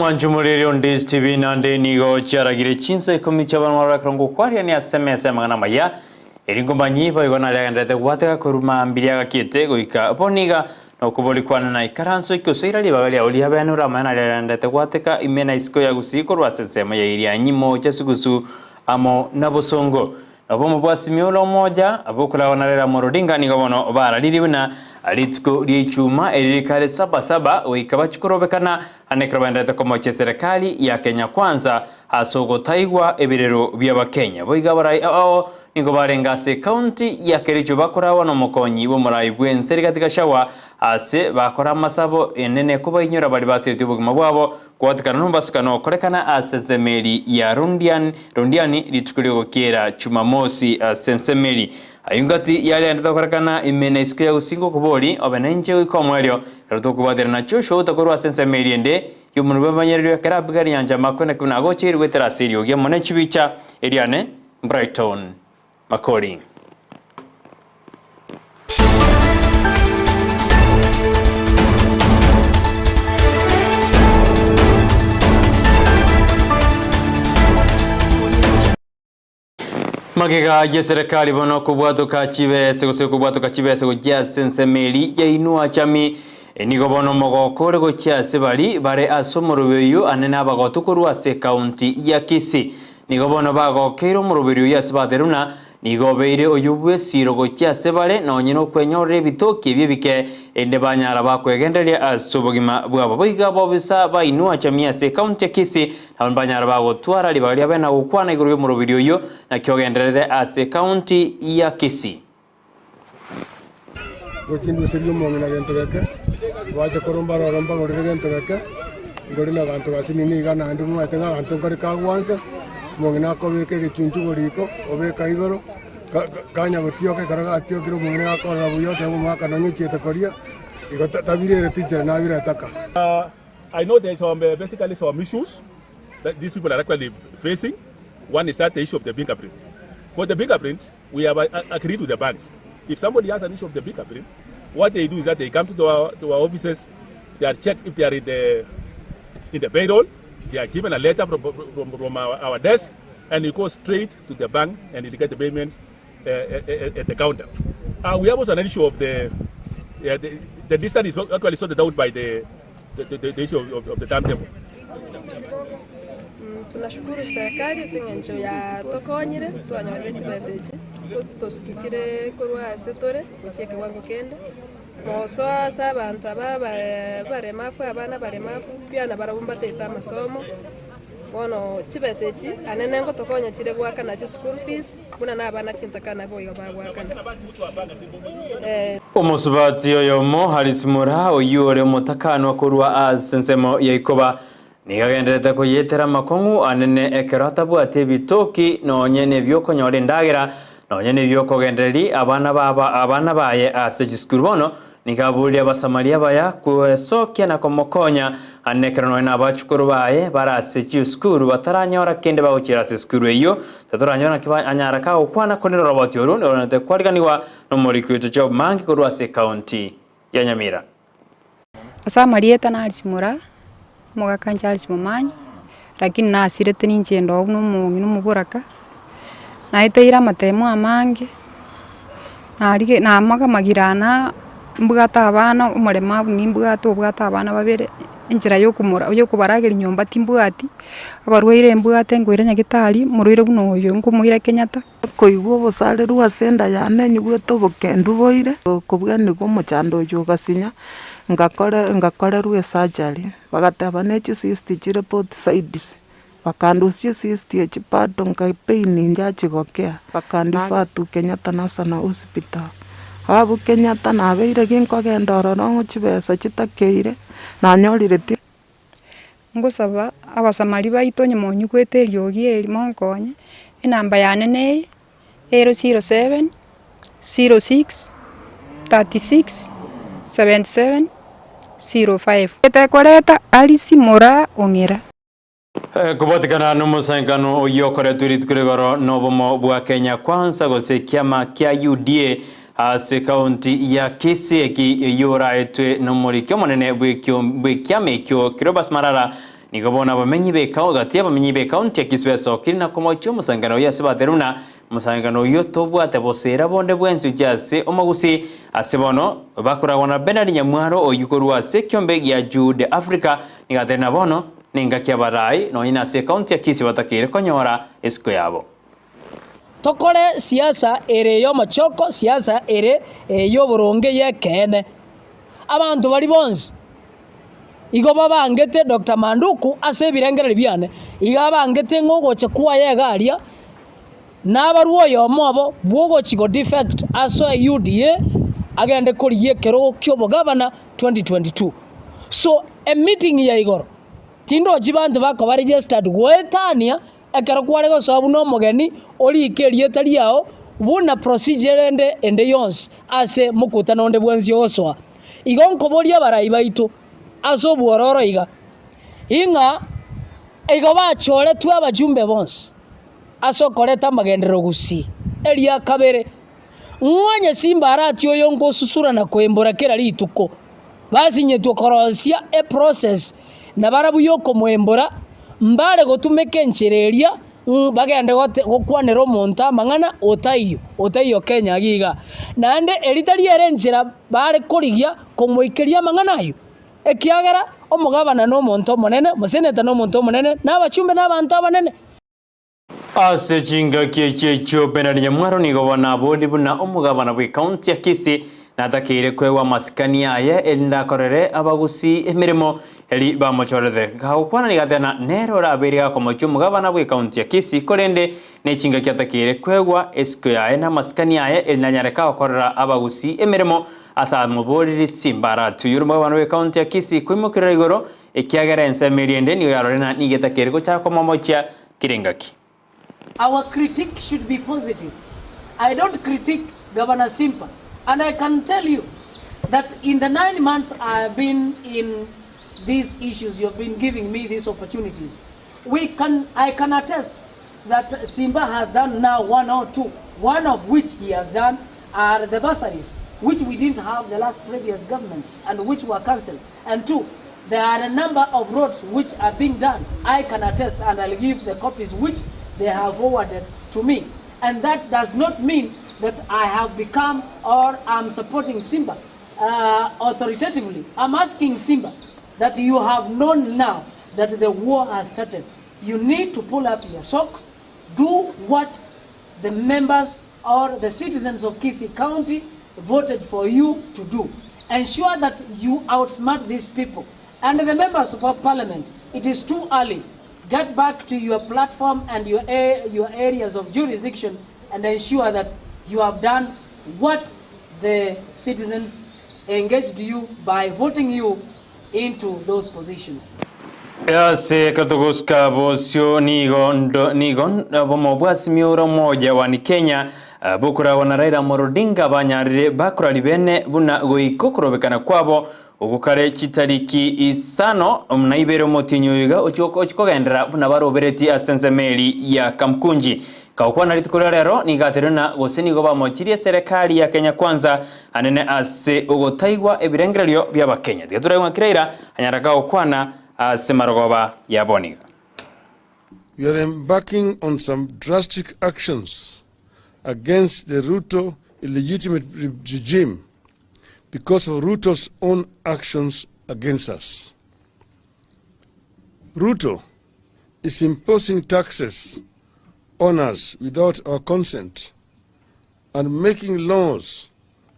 Omwanchi omoriri o Ndisi TV nande nigo chiaragire chinsa ikomi chi'abanwa barora ekero ngokwariania ase emesa y'amang'ana amaya, eri nkomanyi boigo naria agenderete gwatega korwa mambia riagakiete goika bono iga, na okobori kwane na ikaranso eke gose ira ribaga riao ria bene oramanye naria agenderete gwateka ime na isiko ya Gusii korwa ase ensemo ya Irianyi moocha sugusu amo na bosongo. Obomo bwa Simioni omoja bokoragwa na Raila Amolo Odinga nigo bono bararirie buna rituko ria Ichuma eri rikare saba saba goika bachie korobekana ande ekero baenderete komochia eserekari ya Kenya Kwanza ase ogotaigwa ebirero bi'Abakenya. Boigo abarai ao nigo barenge ase ekaunti ya Kericho bakoragwa nomokonyi bw'omorai bw'ense Rigathi Gachagua ase bakora amasabo enene kobainyora baria basiretie obogima bwabo Gwatikana nombasukano okorekana ase ensemeri ya Londiani, Londiani rituko riogokiera Chumamosi ase ensemeri. Ayio ngati yariarete gokorekana ime na isiko ya gusii ngokobori obe nainche goika omoerio, ekero tokobwaterana Joshua otakorwa ase ensemeri ende y'omonwa bw'emanyererio ekero Abigaili nyancha amakwe buna agocheirwe goetera ase eriogi amo ne chibicha eriane Brighton Makori. Magega y'eserekari bono kobwatoka chibese gose kobwatoka chibese gochia ase ensemo eri ya Inua Jamii nigo bono omogoko ore gochia ase bari bare ase omorobe oyio ane nabagotu korwa ase ekaunti ya Kisii. Nigo bono bagokeire omoroberi oyio ase baterwe buna nigo obeire oyio bw'esiiro gochia ase bare, nonye nokwenyorera ebitoki ebi ebike, erinde banyara bakwegendereria ase obogima bwabo. Boigo abobisa ba Inua Jamii ase ekaunti ya Kisii nabo mbanyara bagotwara ribaga riabe na gokwana igoro y'omoroberi oyio, naki ogendererete ase ekaunti ya Kisii. Gochinduseria omong'ina gento geke, bache korwa mbaroro mbagorere gento geke, nkori na abanto basinini iga naende omanyete ng'a abanto nkare kagwansa, omong'ina akobeka egechunchugo riko, obeka igoro, ka- ka- kanya gotioka ekero gatiokire omong'ina gakorora buya oteba omogaka nonye ochiete koria, igo ta- tabirereti inchera nabire etaka. I know there is some uh, basically some issues that these people are actually facing. One is that the issue of the fingerprint. For the fingerprint, we have uh, agreed with the banks. If somebody has an issue of the fingerprint, what they do is that they come to our, to our offices, they are checked if they are in the in the payroll, they are given a letter from, from, from our, our desk, and you go straight to the bank and you get the payments uh, at, at the counter. Uh, we have also an issue of the, yeah, the, the distance is actually sorted out by the, the, the, the issue of, of, of the timetable. Tunashukuru serikali ase eng'encho yatokonyire twanyorire chibesa echi, tosukichire korwa ase tore gochia ekewango kende, mogosoa ase abanto aba abaremafu abana abaremafu pia nabarabwo mbatete amasomo, bono chibesa echi anene ngotokonya chire goakana chischool fees, buna na abana chintakana boigo bagoakana. Omosubati oyomo Harris Mura, oyio ore omotakanwa korwa ase ensemo ya Ikoba, nigo agendererete koyetera amakong'u anene ekero atabwati ebitoki nonye nebiokonyora endagera nonye nebiokogendereria abana babo abana baye ase chisukuru. Bono nigo aboririe Abasamaria abaya kwesokia na komokonya ande ekero nonye nabachukuru baye bare ase chisukuru bataranyora kende bagochiera ase esukuru eyio tatoranyora naki anyara kagokwana korende oroboti orwo niroranete kwariganigwa Nomoriki oito Job Mangi korwa ase ekaunti ya Nyamira. Ase amarieta Narisi Moraa, omogaka Charles Momanyi, lakini nasirete ninche ndoo buna omong'ina omoboraka, naeteire amatemo amange, narige namaga amagirana aa, mbwate abana omoremabu nimbwate obwate abana babere, enchera ya okomora ya okobarageria nyomba timbwati, abarwaire mbwate nkoira nyagetari, omorwaire buna oyo nkomoira Kenyatta. Koigwa obosareru ase enda yane nyigwete obokendu boire, okobwanigwa omochando oyio ogasinya, ngakore ngakorerwa esurgery, bagateba ne chicyst chire both sides, bakandusia ecyst echi bado nka pain inchachigokea, bakanrefer to Kenyatta National Hospital. Abwo Kenyatta nabeire ginkogenda ororo ng'o chibesa chitakeire, nanyorire ti. Ngosaba abasamari baito onye monyigwete eriogi eri monkonye, enamba yane neye, ero 07, 06, 36, 77, 05. Etekoreta Alice Moraa Ong'era. Kobwatikana nomosankano oyio okoretwe rituko rigoro nobomo bwa Kenya Kwanza gose ekiama kia UDA ase ekaunti ya Kisii eki eyio oraetwe nomoriki omonene bw'ekiama ekio Cleopas Marara. Nigo bono abamenyi b'ekao gati y'abamenyi b'ekaunti ya Kisii besokire na komochia omosangano oyio ase baterwe buna omosangano oyio tobwate boseera bonde bwensi gochia ase omogusii ase bono bakoragwa na Bernard Nyamwaro oyio korwa ase ekiombe gia Jude Africa nigo aterwe na bono nengaki abarai nonye nase ekaunti ya Kisii batakeire konyora esiko yabo. Tokore siasa ere y'omochoko, siasa ere y'oboronge y'ekeene. Abanto baria bonsi igo babangete Doctor Manduku ase ebirengererio biane, igo abangete ng'a ogocha kwaye iga aria, nabarwe oyomo obo bw'ogochi go defect asoe UDA agende korigia ekerogo ki'obogavana 2022. So emeeting ya igoro, tindochi banto bakoba registered goetania Ekero kware gosoa buna omogeni, orike erieta riao buna procedure ende ende yonsi ase mokutano onde bwensi ogosoa. Igo nkoboria abarai baito ase obwororo iga, ing'a igo bachoretwe abajumbe bonsi ase okoreta amagenderero gusii. Eria kabere, ng'o onye simba aratie oyo nkosusura na koembora kera rituko, basinyetwe korosia eprocess na barabwo y'okomoembora, mbare gotumeka enchera eria bagende gokwanera omonto amang'ana otaiyo, otaiyo Kenya iga igaa. Naende eri tari ere enchera bare korigia komoikeria amang'ana ayio, ekiagera omogabana na omonto omonene, omoseneta na omonto omonene, na abachumbe na abanto abanene. Ase chingaki echi echio Bernard Nyamwaro nigo bono abori buna omogabana bw'ecounty ya Kisii natakeire koegwa amasikani aye erinde akorere abagusii emeremo eri bamochorete. Gagokwana nigo ateba nere orabeire gakomochia omogabana bw'ecounty ya Kisii korende nechingaki atakeire koegwa esiko yaye na amasikani aye erinde anyare kagokorera abagusii emeremo ase amoboriri Simbarati. Oyio ore omogabana bw'ecounty ya Kisii koimokerera igoro ekiagera ensemo eria ende nigo yarorire ng'a nigo etakeire gochaka komomochia kera engaki. Our critique should be positive. I don't critique Governor Simba and I can tell you that in the 9 months I have been in these issues you have been giving me these opportunities we can I can attest that Simba has done now one or two one of which he has done are the bursaries which we didn't have the last previous government and which were cancelled and two there are a number of roads which are being done I can attest and I'll give the copies which they have forwarded to me and that does not mean that I have become or I'm supporting Simba uh, authoritatively. I'm asking Simba that you have known now that the war has started. You need to pull up your socks, do what the members or the citizens of Kisii County voted for you to do. Ensure that you outsmart these people. And the members of parliament, it is too early. Get back to your platform and your, your areas of jurisdiction and ensure that you have done what the citizens engaged you by voting you into those positions. Ase ekero bosio nigo ndo nigo obomo bwa Azimio la Umoja One Kenya bokoragwa na Raila Amolo Odinga banyarire bakorari bene buna goika okorobekana kwabo okwo kare chitariki isano na ibere omotienyi oyo iga ochia kogenderera buna baroberetie ase ensemo eri ya Kamkunji. Kagokwana rituko ria rero nigo aterwe na gose nigo bamochirie eserekari ya Kenya Kwanza anene ase ogotaigwa ebirengererio bi'Abakenya. Tiga toraigwe ng'a Kiraira anyare kagokwana ase marogoba ya boniga. We are embarking on some drastic actions against the Ruto illegitimate regime because of Ruto's own actions against us. Ruto is imposing taxes on us without our consent and making laws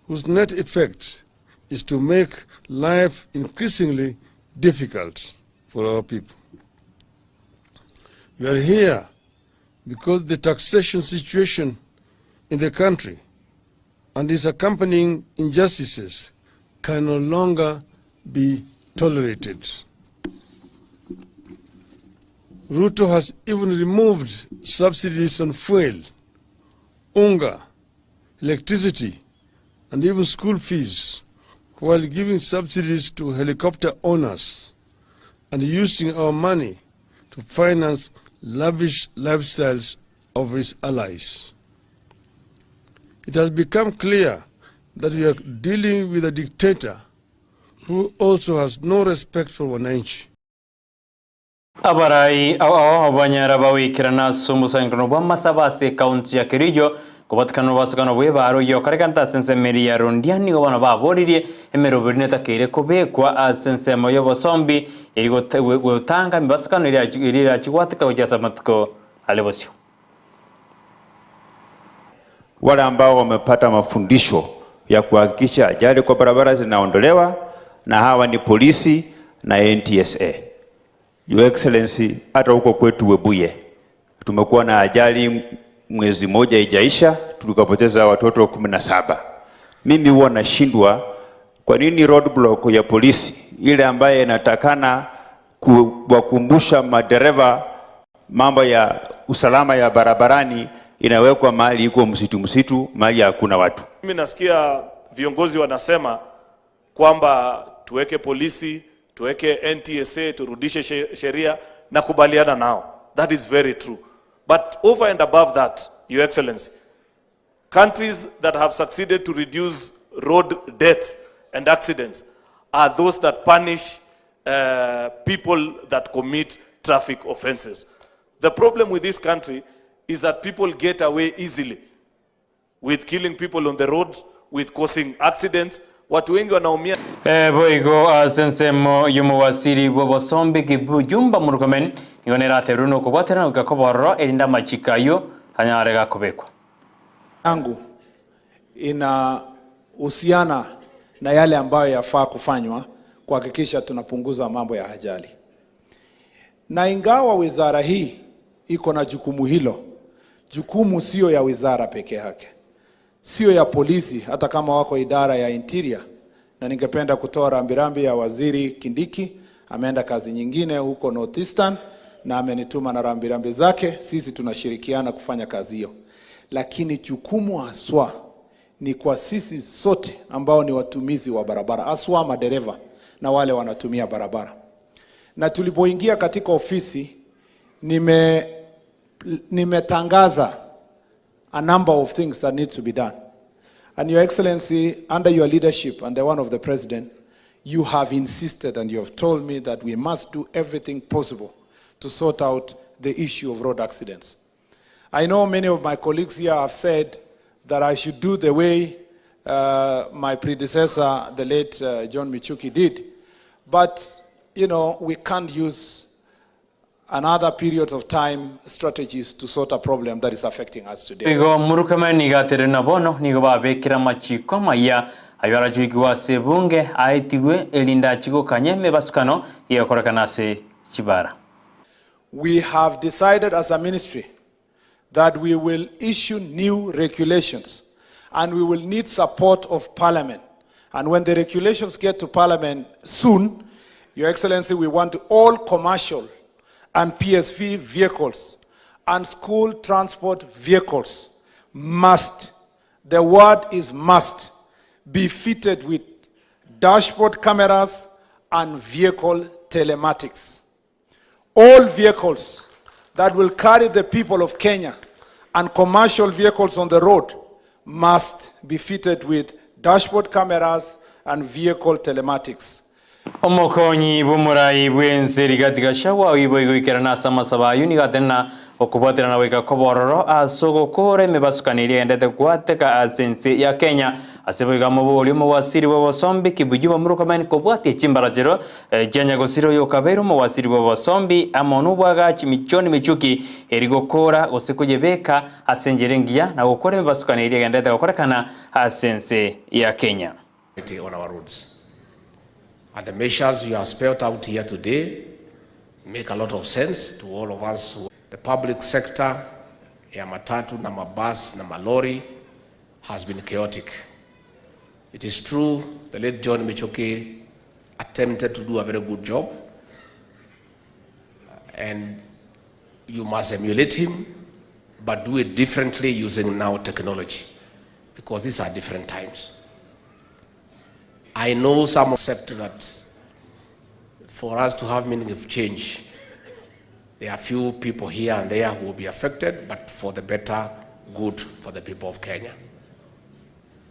whose net effect is to make life increasingly difficult for our people. We are here because the taxation situation in the country and its accompanying injustices can no longer be tolerated. Ruto has even removed subsidies on fuel, unga, electricity, and even school fees, while giving subsidies to helicopter owners and using our money to finance lavish lifestyles of his allies. It has become clear that we are dealing with a dictator who also has no respect for wananchi. Abarai ao ao banyara bagoikerana ase omosangererekano bw'amasabo ase ekaunti ya Kericho kobatikana nobasokano bw'ebaaro y'okorekana ase ensemo eria ya Rondia nigo bono baboririe emeroberi netakeire kobekwa ase ensemo y'obosombi eri gotanga emebasokano eria erachigwateka gochia ase amatuko are bosio. Wale ambao wamepata mafundisho ya kuhakikisha ajali kwa barabara zinaondolewa na hawa ni polisi na NTSA. Your Excellency, hata huko kwetu Webuye tumekuwa na ajali mwezi moja ijaisha, tukapoteza watoto 17. Mimi huwa nashindwa kwa nini roadblock ya polisi ile ambaye inatakana kuwakumbusha madereva mambo ya usalama ya barabarani inawekwa mahali iko msitu msitu, mahali hakuna watu. Mimi nasikia viongozi wanasema kwamba tuweke polisi, tuweke NTSA, turudishe sheria na kubaliana nao. That is very true. But over and above that, Your Excellency, countries that have succeeded to reduce road deaths and accidents are those that punish people that commit traffic offenses. The problem with this country is that people get away easily with killing people on the roads, with causing accidents. Watu wengi wanaumia. Boigo ase ensemo y'omowasiri bw'obosombi Kipchumba Murkomen nigo neraterwe nokobwaterana goika kobororo erinde amachiko ayio anyare gakobekwa. Yangu inahusiana na yale ambayo yafaa kufanywa kuhakikisha tunapunguza mambo ya ajali. Na ingawa wizara hii iko na jukumu hilo, jukumu sio ya wizara peke yake, sio ya polisi, hata kama wako idara ya interior. Na ningependa kutoa rambirambi ya Waziri Kindiki, ameenda kazi nyingine huko Northeastern na amenituma na rambirambi zake. Sisi tunashirikiana kufanya kazi hiyo, lakini jukumu haswa ni kwa sisi sote ambao ni watumizi wa barabara, haswa madereva na wale wanatumia barabara. Na tulipoingia katika ofisi nimetangaza a number of things that need to be done. And Your Excellency, under your leadership and the one of the President, you have insisted and you have told me that we must do everything possible to sort out the issue of road accidents. I know many of my colleagues here have said that I should do the way my predecessor, the late John Michuki, did. But, you know, we can't use another period of time strategies to sort a problem that is affecting us today. Igo Murkomen nigo aterire na bono nigo babekire amachiko amaya ayo arachurikigwa ase ebunge aetigwe erinde achigokanye emebasukano egokorekana ase chibara. We have decided as a ministry that we will issue new regulations and we will need support of Parliament. And when the regulations get to Parliament soon, Your Excellency, we want all commercial and PSV vehicles and school transport vehicles must, the word is must, be fitted with dashboard cameras and vehicle telematics. All vehicles that will carry the people of Kenya and commercial vehicles on the road must be fitted with dashboard cameras and vehicle telematics. Omokonyi bw'omorai bw'ense Rigathi Gachagua oibo igoikerana ase amasabo ayio nigo atenena okobwaterana goika kobororo ase ogokora emebasukano eria egendete gwateka ase ense ya Kenya ase boigo amobori omowasiri bw'obosombi Kipchumba Murkomen kobwatia chimbarachero chia nyagosira oyo okabeire omowasiri bw'obosombi amo nobwagachi John Michuki eri gokora gose koyebeka ase enchera engiya na gokora emebasukano eria egendete gokorekana ase ense ya Kenya. On our roads. And the measures you have spelled out here today make a lot of sense to all of us. The public sector ya matatu na mabasi na malori has been chaotic. It is true the late John Michuki attempted to do a very good job, and you must emulate him, but do it differently using now technology, because these are different times. I know some accept that for us to have meaningful change, there are few people here and there who will be affected, but for the better good for the people of Kenya.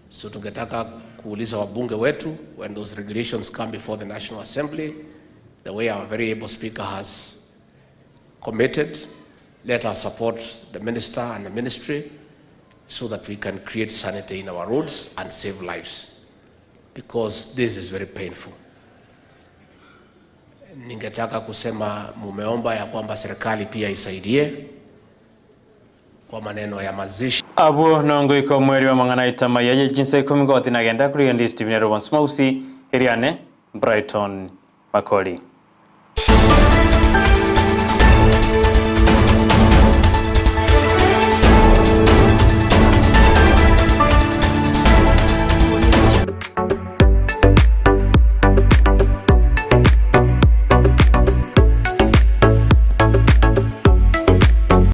So tungetaka kuuliza wabunge wetu when those regulations come before the National Assembly, the way our very able speaker has committed. Let us support the minister and the ministry so that we can create sanity in our roads and save lives because this is very painful. Ningetaka kusema mumeomba ya kwamba serikali pia isaidie kwa maneno ya mazishi. Abwo nongoika omweri wa mang'ana aitama yaye chinsa ikomi goti nagenda kuri Stephen Robinson Mausi Eriane Brighton Makori.